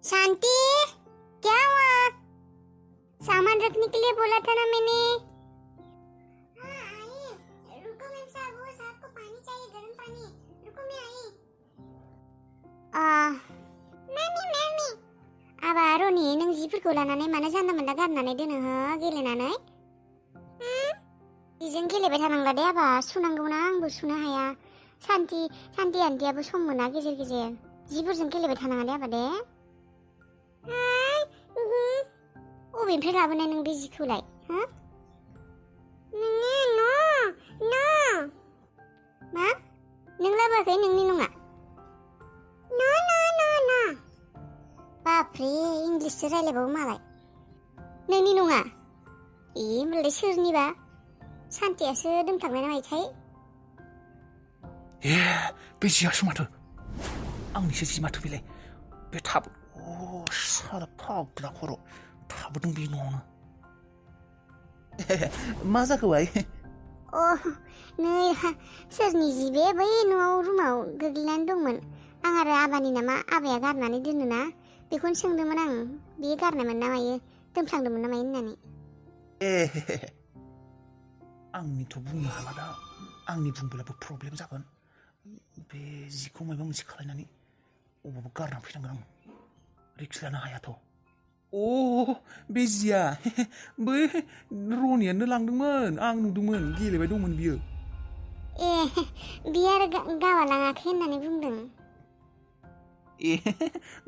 शांति, क्या हुआ? सामान रखने के लिए बोला था ना मैंने। हाँ आई। रुको मैम साहब, वो साहब को पानी चाहिए, गर्म पानी। रुको मैं आई। मैमी अब आरोनि नों जिफोरखौ लानानै मानो जानला मोनला गारनानै दोनो हो गेलेनानै? जिजों गेलेबाय थानांला दे आबा, सुनांगौना आंबो सुनो हाया। सान्ति आन्टियाबो सम मोना गेजेर गेजेर। जिफोरजों गेलेबाय थानाङा दे आबा दे। अबेनिफ्राय लाबोनाय नों बे जिखौलाय? हा? मा? नों लाबोआखै? नोंनि नङा? बापरे, इंलिससो रायलायबावो मालाय। नोंनि नङा? होमबालाय सोरनिबा? सान्तियासो दोनफ्लांनाय नामायथाय? बे जियासो माथो आंनिसो जि माथो बेलाय बे थाब साला फाग्ला खर' थाबोदों बे न'आवनो। मा जाखो भाइ? नै सोरनि जि बे बै न'आव रुमाव गोग्लैनानै दंमोन। आं आरो आबानि नामा, आबाया गारनानै दोनोना, बेखौनो सोंदोंमोन आं। बियो गारनायमोन ना मायो, दोनफ्लांदोंमोन ना मायो होननानै। आंनिथ' बुंनो हाला दा, आंनि बुंब्लाबो प्रब्लेम जागोन। बे जिखौ माबा मोनसे खालायनानै अबावबा गारना फैनांगोन आं, रिक्स लानो हायाथ'। बे जिया बै रनियानो लांदोंमोन, आं नुदोंमोन, गेलेबाय दंमोन बियो। बियो आरो गावा लाङाखै होननानै बुंदों।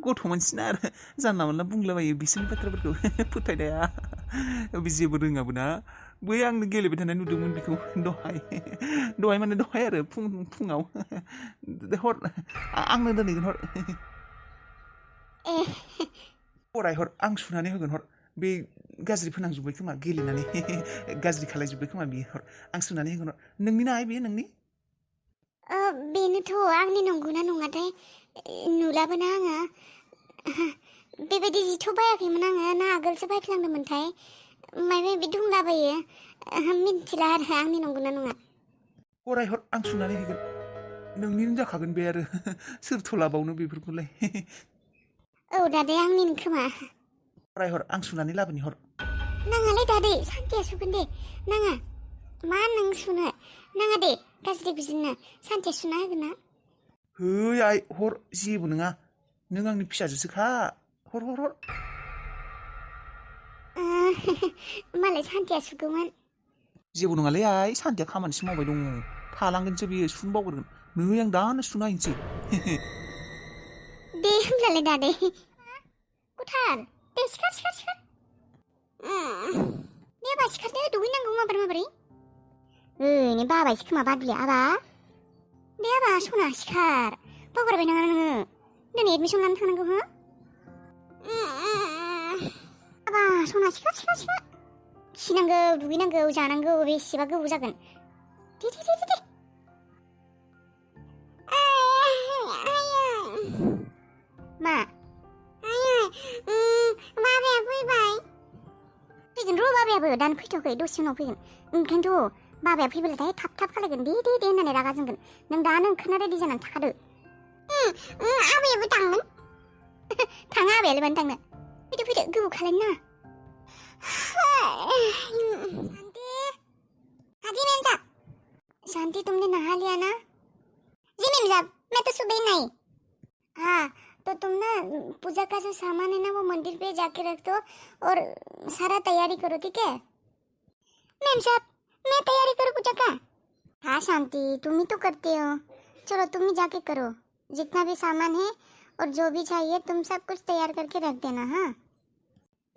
गथ' मानसिना आरो जानला मोनला बुंलाबायो बिसोरनि बाथ्राफोरखौ फोथायनाया। बे जेबो रोङाबो ना। बै आंनो गेलेबाय थानाय नुदोंमोन बेखौ दहाय माने दहाय आरो फुङाव हर आंनो दोनहैगोन हर। हराय हर, आं सुनानै होगोन हर। बे गाज्रि फोनांजोब्बाय खोमा गेलेनानै, गाज्रि खालायजोब्बाय खोमा बियो। हर, आं सुनानै होगोन हर। नोंनि ना बेयो नोंनि? बेनोथ' आंनि नंगौना नङाथाय नुलाबोना आङो। बेबायदि जिथ' बायाखैमोन आङो, ना आगोलसो बायफ्लांदोंमोनथाय। माबा माबि दंलाबायो, मिन्थिला आरो आंनि नंगौना नङा। हराय हर, आं सुनानै हैगोन। नोंनिनो जाखागोन बे आरो सोरथो लाबावनो बेफोरखौलाय। दादै आंनिनो खोमा। हराय हर, आं सुनानै लाबोनि हर। नाङालै दादै, सान्तिया सुगोन दे। नाङा, मा नों सुनो? नाङा दे, गाज्रि बिदिनो। सान्तिया सुना होगोन ना? है आइ, हर, जेबो नङा। नों आंनि फिसाजोसोखा। हर हर हर। मालाय सान्तिया सुगौमोन। जेबो नङालै आइ, सान्तिया खामानिसो मावबाय दङ। थालांगोनसो बियो, सुनो बावगारगोन। नै आं दानो सुना हैनोसै। दे होमब्लालाय दादै। कुथार? दे सिखार। दे आबा सिखारदो, दुगैनांगौ माबोरै। नै बाबायसो खोमा बादुलिया आबा। दे आबा सना सिखार, बावगारबाय नामा नोङो? दिनै एडमिसन लानो थांनांगौ हो? आबा सना सिखार। खिनांगौ, दुगैनांगौ, जानांगौ, बेसेबा गोबाव जागोन। दे। मा? बाबाया फैबाय। फैगोन र' बाबायाबो, दानो फैथ'वाखै, दसे उनाव फैगोन। ओंखायनोथ' बाबाया फैब्लाथाय थाब खालायगोन, दे होननानै रागा जोंगोन। नों दानो ओंखारना रेडि जानानै थाखादो। आबायाबो थांगोन। थाङा आबायालाय मानो थांनो? फैदो, गोबाव खालायनो नाङा। शांति तुमने नहा लिया ना? जी मैम साहब, मैं तो सुबह ही नहाई। हाँ, तो तुम ना पूजा का जो सामान है ना, वो मंदिर पे जाके रख दो और सारा तैयारी करो, ठीक है? मैम साहब, मैं तैयारी करूँ पूजा का? हाँ शांति, तुम ही तो करते हो। चलो तुम ही जाके करो। जितना भी सामान है और जो भी चाहिए तुम सब कुछ तैयार करके रख देना। हाँ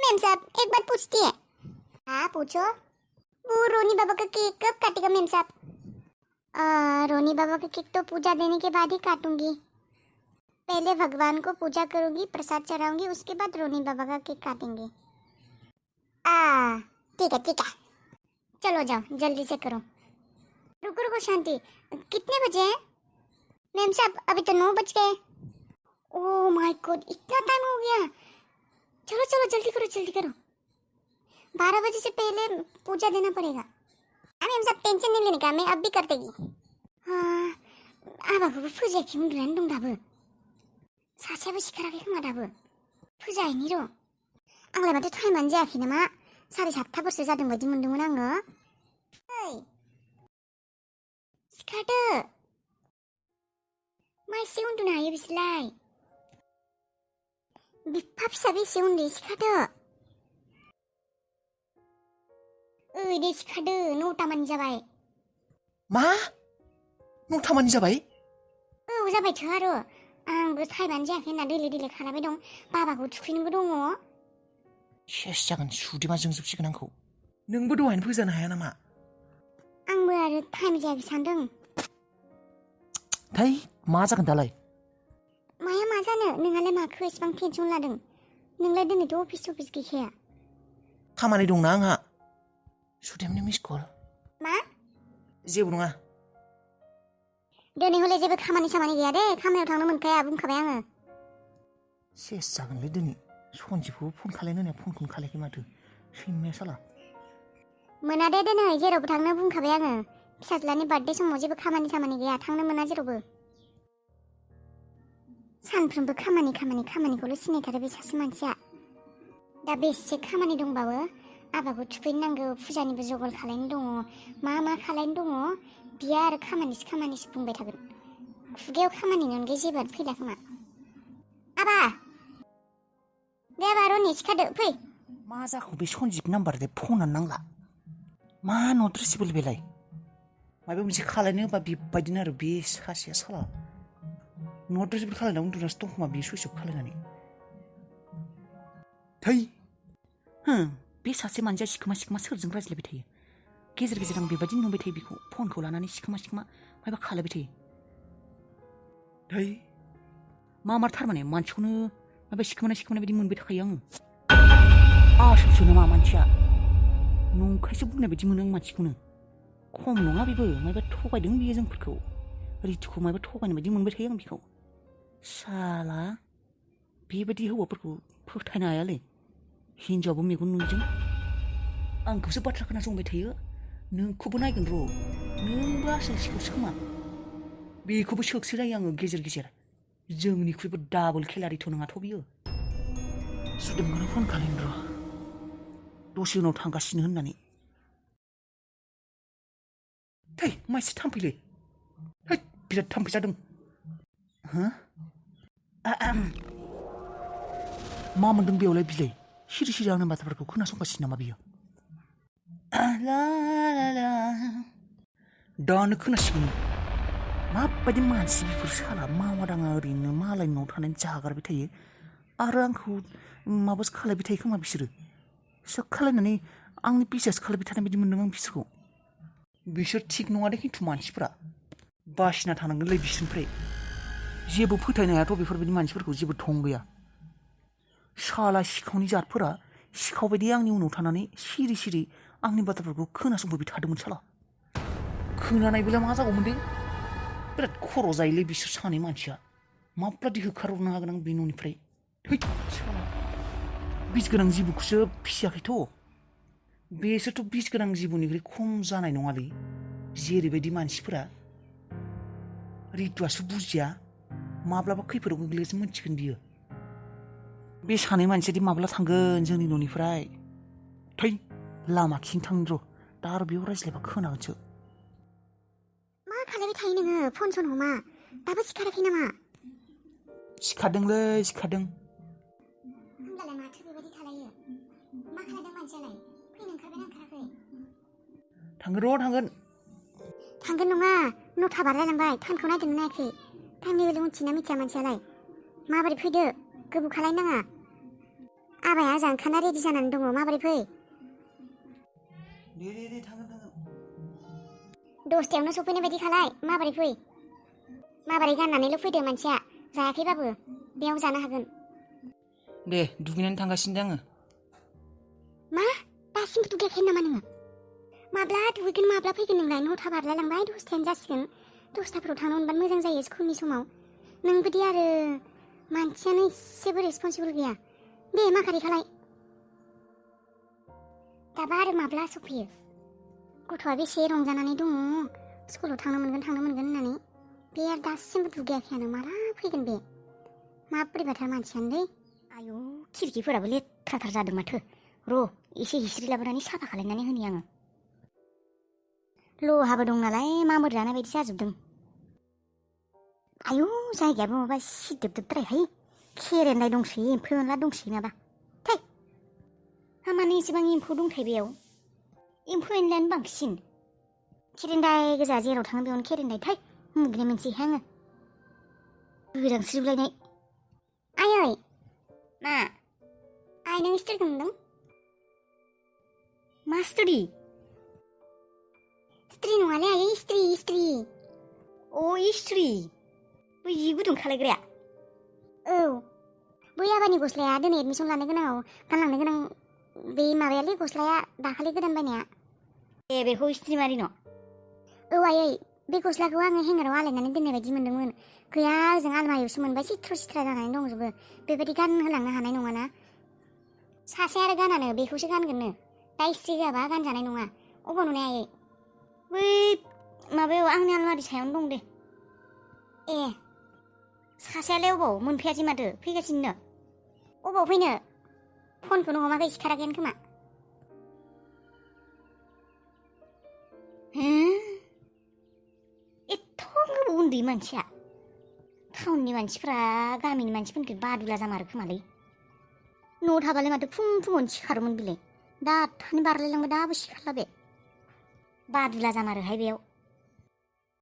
मैम साहब, एक बात पूछती है। हाँ पूछो। वो रोनी बाबा का केक कब काटेगा मैम साहब? रोनी बाबा का केक तो पूजा देने के बाद ही काटूंगी। पहले भगवान को पूजा करूंगी, प्रसाद चढ़ाऊंगी, उसके बाद रोनी बाबा का केक काटेंगे। ठीक है। चलो जाओ, जल्दी से करो। रुको शांति, कितने बजे हैं? मैम साहब अभी तो 9 बज गए। ओह माय गॉड, इतना टाइम हो गया। चलो जल्दी करो। 12 बजे से पहले पूजा देना पड़ेगा। मैम साहब टेंशन नहीं लेने का, मैं अब भी कर देगी। आबाखौबो फुजायाखै, उन्दुनानै दं दाबो। सासेयाबो सिखाराखै खोमा दाबो। फुजा हैनि र'। आंलाय माथो टाइमानो जायाखै नामा? 7:30 जादों बायदि मोनदोंमोन आङो। ओइ सिखारदो। मा एसे उन्दुनो हायो बिसोरलाय? बिफा फिसा बेसे उन्दै सिखारदो। ओइ दे सिखारदो 9ता मानि जाबाय। मा? 9ता मानि जाबाय? औ जाबायथ' आरो आंबो टाइमानो जायाखै होनना दैले खालामबाय दं। बाबाखौ थुखैनोबो दङ। सेस जागोन सुदेमा जोंजोबसिगोन आंखौ। नोंबो दहायनो फोजानो हाया नामा? आंबो आरो टाइम जायाखै सानदों। थै मा जागोन दालाय? माया मा जानो? नोंहालाय माखौ एसेबां टेनसन लादों? नोंलाय दिनैथ' अफिस गैखाया। खामानि दंना आंहा। सुदेमनि मिस कल। मा? जेबो नङा। दिनै हले जेबो खामानि गैया दे। खामानियाव थांनो मोनखाया बुंखाबाय आङो। सेस जागोनलै दिनै। सनजिबखौबो फन खालायनो होननाया फनखौनो खालायाखै माथो। सैमाया साला। मोना दे दिनै जेरावबो थांनो बुंखाबाय आङो। फिसाज्लानि बार्थडे समाव जेबो खामानि गैया। थांनो मोना जेरावबो। सानफ्रोमबो खामानिखौल' सिनायथारो बे सासे मानसिया। दा बेसे खामानि दंबावो। आबाखौ थुखैनो नांगौ, फुजानिबो जगार खालायनो दङ। मा खालायनो दङ बियो आरो खामानिसो बुंबाय थागोन। खुगायाव खामानिनि अनगायै जेबोआनो फैला खोमा। आबा दे आबा रनि सिखारदो फै। मा जाखो बे सनजिब नाम्बारजों फनानो नांला। मा नट रिचेबोल बेलाय? माबा मोनसे खालायनो होबा बेबायदिनो आरो बे सासेया साला। नट रिचेबोल खालायना उन्दुनासो दं खोमा बे सुइस अफ खालायनानै। थै बे सासे मानसिया सिखोमा सोरजों रायज्लायबाय थायो? गेजेर आं बेबायदि नुबाय थायो बेखौ फनखौ लानानै सिखोमा माबा खालायबाय थायो। थै मा थारमाने मानसिखौनो माबा सिखोमा बायदि मोनबाय थाखायो आङो। आसलसो नामा मानसिया? नंखायसो बुंनाय बायदि मोनो आं मानसिखौनो। खम नङा बेबो माबा थगायदों बियो जोंफोरखौ। रितुखौ माबा थगायनाय बायदि मोनबाय थायो आं बेखौ। साला बेबायदि हौवाफोरखौ फोथायनो हायालै। हिनजावाबो मेगन नुयिजों आंखौसो बाथ्रा खोनासंबाय थायो। नोंखौबो नायगोन र'। नोंबो आसोल सिखावसो खोमा। बेखौबो सोगसोलायो आङो गेजेर। जोंनिख्रुइबो डाबल खेलारिथ' नङाथ' बियो। सुदेमखौनो फन खालायनो र'। दसे उनाव थांगासिनो होननानै। थै मा एसे थाम्फैलै। थै बिराद थाम्फै जादों। मा मोनदों बेयावलाय बिलाय? सिरि आंनि बाथ्राफोरखौ खोनासंगासिनो नामा बियो? दानो खोनासिगोन। माबायदि मानसि बेफोर साला मावा दाङा ओरैनो मालायनि न'आव थानानै जागारबाय थायो। आरो आंखौ माबासो खालायबाय थायो खोमा बिसोरो। सोब खालायनानै आंनि पिसासो खालायबाय थानाय बायदि मोनदों आं बिसोरखौ। बिसोर थिग नङा दे खिन्थु मानसिफोरा। बासिना थानांगोनलै बिसोरनिफ्राय। जेबो फोथायनो हायाथ' बेफोरबायदि मानसिफोरखौ जेबो थं गैया। साला सिखावनि जातफोरा सिखाव बायदि आंनि उनाव थानानै सिरि आंनि बाथ्राफोरखौ खोनासंबोबाय थादोंमोन साला। खोनानायबोला मा जागौमोन दे? बिराद खर' जायोलै बिसोर सानै मानसिया। माब्लादि होखारहरनो हागोन आं बे न'निफ्राय? थै साला बिस गोनां जिबौखौसो फिसियाखैथ'। बेसोरथ' बिस गोनां जिबौनिख्रुइ खम जानाय नङालै। जेरैबायदि मानसिफोरा। रितुआसो बुजिया। माब्लाबा खैफोदाव गोग्लैयासो मोनथिगोन बियो। बे सानै मानसियादि माब्ला थांगोन जोंनि न'निफ्राय? थै लामाखिं थांनि र'। दा आरो बेयाव रायज्लायबा खोनागोनसो। मा खालायबाय थायो नोङो? फन हमा दाबो सिखाराखै नामा? सिखारदोंलै सिखारदों। होमब्लालाय माथो बेबायदि खालायो? मा खालायदों मानसियालाय? फैनो ओंखारबायना ओंखाराखै? थांगोन। थांगोन नङा 9ता बारलायलांबाय। टाइमखौ नायदोंना नायाखै? टाइमनि बेलायाव मिथियोना मिथिया मानसियालाय? माबोरै फैदो? गोबाव खालायनो नाङा। आबाया आजा ओंखारना रेडि जानानै दङ। माबोरै फै? दे थांगोन। 10तायावनो सफैनाय बायदि खालाय। माबोरै फै? माबोरै गाननानैल' फैदो मानसिया। जायाखैबाबो बेयाव जानो हागोन। दे दुगैनानै थांगासिनो दे आङो। मा? दासिमबो दुगैयाखै नामा नोङो? माब्ला दुगैगोन माब्ला फैगोन नोंलाय? 9ता बारलायलांबाय 10तायानो जासिगोन। 10ताफोराव थांनो मोनबानो मोजां जायो स्कुलनि समाव। नोंबोदि आरो मानसियानो एसेबो रेसपन्सिबोल गैया। दे माखारि खालाय। दाबा आरो माब्ला सफैयो? गथ'आ बेसे रंजानानै दङ स्कुलाव थांनो मोनगोन होननानै। बे आरो दासिमबो दुगैयाखैयानो। माला फैगोन बे? मा बोरैबाथार मानसियानो दै। आयु खिरखिफोराबो लेथ्राथार जादों माथो र' एसे हिस्रि लाबोनानै साफा खालायनानै होनि आङो लहाबो दं नालाय मामोर जानाय बायदि जाजोबदों आयौ जायगायाबो माबा सिदोबदोबद्रायहाय खेरेन्दाय दंसै एम्फौ एनला दंसै माबा थै मानो एसेबां एम्फौ दंथाय बेयाव एम्फौ एनलायानो बांसिन खेरेन्दाय गोजा जेराव थाङो बेयावनो खेरेन्दाय थै मुगैनाय मोनसैहाय आङो गोजांस्रिबलायनाय आयै मा आइ नों स्टिलखौ नुदों मा स्ट'रि स्त्री नङालै आयै स्त्री अ इस्ट्रि बै जि गुदुं खालायग्राया औ बै आबानि गस्लाया दिनै एडमिसन लानो गोनाङाव गानलांनो गोनां बे माबायालै गस्लाया दाखालि गोदान बायनाया ए बेखौ इस्ट्रि मारिन' औ आयै बे गस्लाखौ आङो हेंगाराव आलायनानै दोननाय बायदि मोन्दोंमोन गैया ओजों आलमारियावसो मोनबाय सिथ्रा जानानै दंजोबो बेबायदि गानहोलांनो हानाय नङाना सासे आरो गानानो बेखौसो गानगोननो दा इस्ट्रि जाबा गानजानाय नङा अबाव नुनाय आयै बै माबायाव आंनि आलमारि सायावनो दं दे ए सासेयालाय अबाव मोनफैयासै माथो फैगासिनो अबाव फैनो फनखौनो हमाखै सिखाराखैनो खोमा एथ' गोबाव उन्दै मानसिया टाउननि मानसिफ्रा गामिनि मानसिफोरनिखौ बादुला जामारो खोमालै न'आव थाबालाय माथो फुङावनो सिखारोमोन बिलाय दा आठथानि बारलायलांबाय दाबो सिखारला बे बादुला जामारोहाय बेयाव